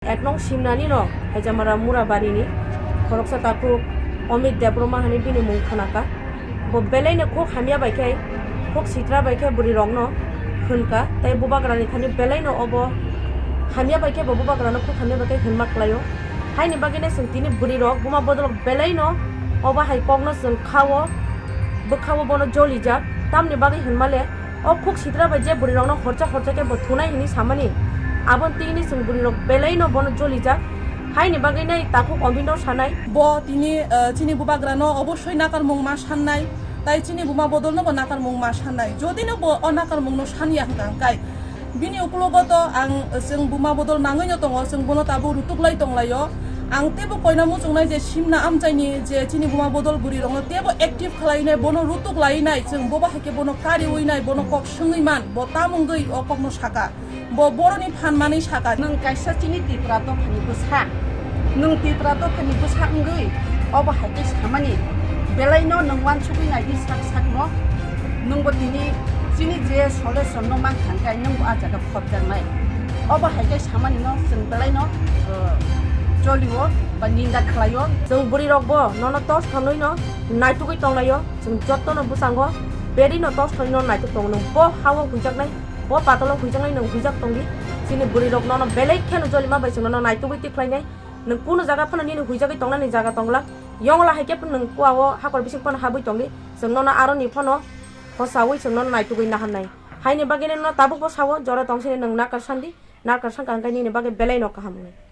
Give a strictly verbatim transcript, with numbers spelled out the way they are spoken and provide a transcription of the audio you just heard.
Ek nong Simnani no Haijamara Murabari ni khoroksa takhuk Amit Debbarma hani bini mung khwnaka. Bo belai no khuk hamya bai khe, khuk sitra bai khe bwrwi rok no hwnka. Tai bubagra ni thani belai no obo hamya bai khe bo bubagra no khuk hamya bai khe hwnma kwlaio. Haini bagwi no chwng tini bwrwi rok buma bodol rok belai no obo hai kok no chwng khao, bwkhao bono jolijak. Tamni bagwi hwnma le o khuk sitra bai je bwrwi rok no horcha horcha khe bo thunai hwnwi samani, aboni tini chwng bwrwi rok belai no bono jolijak. Haini bagwi nai takhuk Amit no sanai. Bo tini, eh, chini bubagra no obosoi nakarmung ma sannai, tai chini buma bodol no bo nakarmung ma sannai. Jodi no bo o nakarmung no sanya hwnka hwnkhe, bini ukulogo to ang, chwng buma bodol nangwi no tongo, chwng bono tabuk rutuk lai tonglaio. Ang teibo koina muchungnai je Simna amchaini je chini buma bodol bwrwi rokno teibo active khwlainai, bono rutuk lainai, chwng bobo hai khe bono kariwi nai, bono kok swngwi man, bo tam wngwi o kokno saka, bo boroni phan manwi saka. Nwng kaisa chini Tipra dophani bwsa, nwng Tipra dophani bwsa wngwi obo hai khe samani, belai no nwng uansugwi nai di sak sakno. Nwngbo tini chini je solution no mankha hwnkhe nwngbo ah jaga phobjaknai. Obo hai khe samani no chwng belai no, uh, cholio ba ninda khlaio. Chwng bwrwi rokbo nono tos thonwi no naitugwi tonglaio. Chwng joto no bwskango beri no tos thonwi no naituk tongo. Nwng bo hao huijaknai, bo patalo huijaknai nwng huijak tongdi. Chini bwrwi rok nono belai kheno jolima bai chwng nono naitugwi tikhlainai. Nwng kunu jaga phano nini huijagwi tongnani jaga tongla. Yongla hai khe phano nwng kuao hakor bising phano habwi tongdi. Chwng nono aroni phano hosawi chwng nono naitugwi naharnai. Haini bagwi nono tabukbo sao, jora tong sini nwng nakar sandi, nakar sangkha hwnkhe nini bagwi belai no kaham wngnai.